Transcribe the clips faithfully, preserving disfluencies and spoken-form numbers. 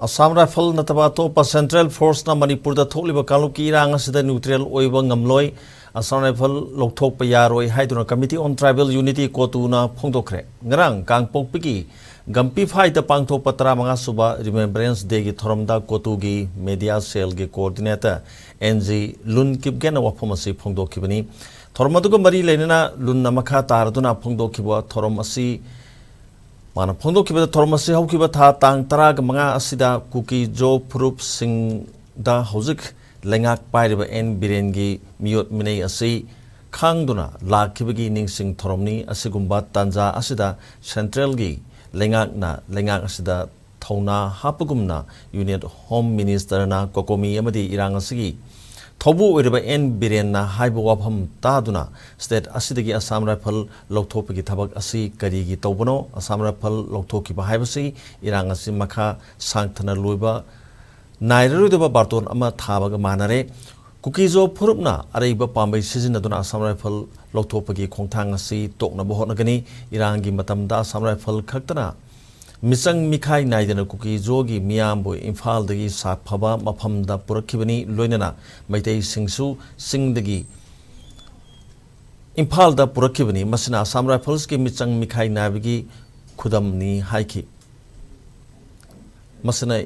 Assam rifle ꯅꯠꯇꯕ ꯑꯇꯣꯞꯄ central ꯐꯣꯔꯁꯅ ꯃꯅꯤꯄꯨꯔꯗ ꯊꯣꯛꯂꯤꯕ ꯀꯥꯡꯂꯨꯞꯀꯤ ꯏꯔꯥꯡ ꯑꯁꯤꯗ ꯅ꯭ꯌꯨꯇ꯭ꯔꯦꯜ ꯑꯣꯏꯕ ꯉꯝꯂꯣꯏ, ꯑꯁꯥꯝ ꯔꯥꯏꯐꯜ ꯂꯧꯊꯣꯛꯄ ꯌꯥꯔꯣꯏ ꯍꯥꯏꯗꯨꯅ ꯀꯃꯤꯇꯤ ꯑꯣꯟ ꯇ꯭ꯔꯥꯏꯕꯦꯜ ꯌꯨꯅꯤꯇꯤ, ꯀꯣꯇꯨꯅ ꯐꯣꯡꯗꯣꯛꯈ꯭ꯔꯦ꯫ ꯉꯔꯥꯡ ꯀꯥꯡꯄꯣꯛꯄꯤꯒꯤ ꯒꯝꯄꯤꯐꯥꯏꯗ ꯄꯥꯡꯊꯣꯛꯄ ꯇꯔꯥꯃꯉꯥ ꯁꯨꯕ ꯔꯤꯃꯦꯝꯕ꯭ꯔꯦꯟꯁ ꯗꯦꯒꯤ ꯊꯧꯔꯝꯗ ꯀꯣꯇꯨꯒꯤ ꯃꯦꯗꯤꯌꯥ ꯁꯦꯜꯒꯤ ꯀꯣꯑꯣꯔꯗꯤꯅꯦꯇꯔ ꯑꯦꯟ ꯖꯤ ꯂꯨꯟ ꯀꯤꯞꯒꯦꯟꯅ ꯋꯥꯐꯝ ꯑꯁꯤ ꯐꯣꯡꯗꯣꯛꯈꯤꯕꯅꯤ꯫ ꯊꯧꯔꯝ ꯑꯗꯨꯒ ꯃꯔꯤ ꯂꯩꯅꯅ ꯂꯨꯟꯅ ꯃꯈꯥ ꯇꯥꯔꯗꯨꯅ ꯐꯣꯡꯗꯣꯛꯈꯤꯕ ꯊꯧꯔꯝ ꯑꯁꯤ ꯃꯥꯅ ꯐꯣꯡꯗꯣꯛꯈꯤꯕꯗ, ꯊꯧꯔꯝ ꯑꯁꯤ ꯍꯧꯈꯤꯕ ꯊꯥ ꯇꯥꯡ ꯇꯔꯥꯒ ꯃꯉꯥ ꯑꯁꯤꯗ ꯀꯨꯀꯤ-ꯖꯣ ꯐꯨꯔꯨꯞꯁꯤꯡꯗ ꯍꯧꯖꯤꯛ ꯂꯩꯉꯥꯛ ꯄꯥꯏꯔꯤꯕ ꯑꯦꯟ ꯕꯤꯔꯦꯟꯒꯤ ꯃꯤꯑꯣꯠ ꯃꯤꯅꯩ ꯑꯁꯤ ꯈꯥꯡꯗꯨꯅ ꯂꯥꯛꯈꯤꯕꯒꯤ ꯅꯤꯡꯁꯤꯡ ꯊꯧꯔꯝꯅꯤ꯫ ꯑꯁꯤꯒꯨꯝꯕ ꯇꯥꯟꯖꯥ ꯑꯁꯤꯗ ꯁꯦꯟꯇ꯭ꯔꯦꯜꯒꯤ ꯂꯩꯉꯥꯛꯅ ꯂꯩꯉꯥꯛ ꯑꯁꯤꯗ ꯊꯧꯅꯥ ꯍꯥꯞꯄꯒꯨꯝꯅ ꯌꯨꯅꯤꯌꯟ ꯍꯣꯝ ꯃꯤꯅꯤꯁꯇꯔꯅ ꯀꯣꯀꯣꯃꯤ ꯑꯃꯗꯤ ꯏꯔꯥꯡ ꯑꯁꯤꯒꯤ ꯊꯧꯕꯨ ꯑꯣꯏꯔꯤꯕ ꯑꯦꯟ ꯕꯤꯔꯦꯟꯅ ꯍꯥꯏꯕ ꯋꯥꯐꯝ ꯇꯥꯗꯨꯅ ꯁ꯭ꯇꯦꯠ ꯑꯁꯤꯗꯒꯤ ꯑꯁꯥꯝ ꯔꯥꯏꯐꯜ ꯂꯧꯊꯣꯛꯄꯒꯤ ꯊꯕꯛ ꯑꯁꯤ ꯀꯔꯤꯒꯤ ꯇꯧꯕꯅꯣ? ꯑꯁꯥꯝ ꯔꯥꯏꯐꯜ ꯂꯧꯊꯣꯛꯈꯤꯕ ꯍꯥꯏꯕꯁꯤ ꯏꯔꯥꯡ ꯑꯁꯤ ꯃꯈꯥ ꯁꯥꯡꯊꯅ ꯂꯣꯏꯕ ꯅꯥꯏꯔꯔꯣꯏꯗꯕ ꯕꯥꯔꯇꯣꯟ ꯑꯃ ꯊꯥꯕꯒ ꯃꯥꯟꯅꯔꯦ꯫ ꯀꯨꯀꯤꯖꯣ ꯐꯨꯔꯨꯞꯅ ꯑꯔꯩꯕ ꯄꯥꯝꯕꯩ ꯁꯤꯖꯤꯟꯅꯗꯨꯅ ꯑꯁꯥꯝ ꯔꯥꯏꯐꯜ ꯂꯧꯊꯣꯛꯄꯒꯤ ꯈꯣꯡꯊꯥꯡ ꯑꯁꯤ ꯇꯣꯛꯅꯕ ꯍꯣꯠꯅꯒꯅꯤ꯫ ꯏꯔꯥꯡꯒꯤ ꯃꯇꯝꯗ ꯑꯁꯥꯝ ꯔꯥꯏꯐꯜ ꯈꯛꯇꯅ ꯃꯤꯆꯪ ꯃꯤꯈꯥꯏ ꯅꯥꯏꯗꯅ ꯀꯨꯀꯤꯖꯣꯒꯤ ꯃꯤꯌꯥꯝꯕꯨ ꯏꯝꯐꯥꯜꯗꯒꯤ ꯁꯥꯐꯕ ꯃꯐꯝꯗ ꯄꯨꯔꯛꯈꯤꯕꯅꯤ꯫ ꯂꯣꯏꯅꯅ ꯃꯩꯇꯩꯁꯤꯡꯁꯨ ꯆꯤꯡꯗꯒꯤ ꯏꯝꯐꯥꯜꯗ ꯄꯨꯔꯛꯈꯤꯕꯅꯤ꯫ ꯃꯁꯤꯅ ꯑꯁꯥꯝ ꯔꯥꯏꯐꯜꯁꯀꯤ ꯃꯤꯆꯪ ꯃꯤꯈꯥꯏ ꯅꯥꯏꯕꯒꯤ ꯈꯨꯗꯝꯅꯤ ꯍꯥꯏꯈꯤ꯫ ꯃꯁꯤꯅ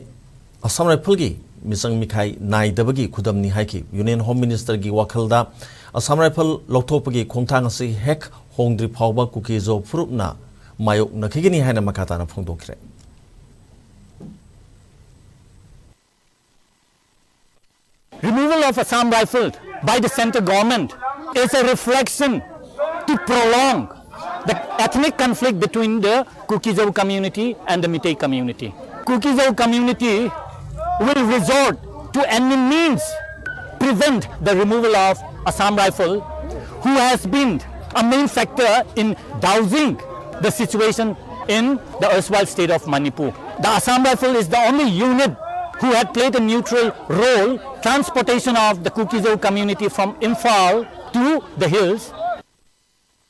ꯑꯁꯥꯝ ꯔꯥꯏꯐꯜꯒꯤ ꯃꯤꯆꯪ ꯃꯤꯈꯥꯏ ꯅꯥꯏꯗꯕꯒꯤ ꯈꯨꯗꯝꯅꯤ ꯍꯥꯏꯈꯤ꯫ ꯌꯨꯅꯤꯌꯟ ꯍꯣꯝ ꯃꯤꯅꯤꯁꯇꯔꯒꯤ ꯋꯥꯈꯜꯗ ꯑꯁꯥꯝ ꯔꯥꯏꯐꯜ ꯂꯧꯊꯣꯛꯄꯒꯤ ꯈꯣꯡꯊꯥꯡ ꯑꯁꯤ ꯍꯦꯛ ꯍꯣꯡꯗ꯭ꯔꯤ ꯐꯥꯎꯕ ꯀꯨꯀꯤꯖꯣ ꯐꯨꯔꯨꯞꯅ ꯃꯥꯌꯣꯛꯅꯈꯤꯒꯅꯤ ꯍꯥꯏꯅ ꯃꯈꯥ ꯇꯥꯅ ꯐꯣꯡꯗꯣꯛꯈ꯭ꯔꯦ꯫ Removal of Assam Rifle by the centre government is a reflection to prolong the ethnic conflict between the Kuki-Zo community and the Meitei community. Kuki-Zo community will resort to any means prevent the removal of Assam Rifle, who has been a main factor in dousing the situation in the erstwhile state of Manipur. The Assam Rifle is the only unit who had played a neutral role transportation of the Kuki-Zo community from Imphal to the hills.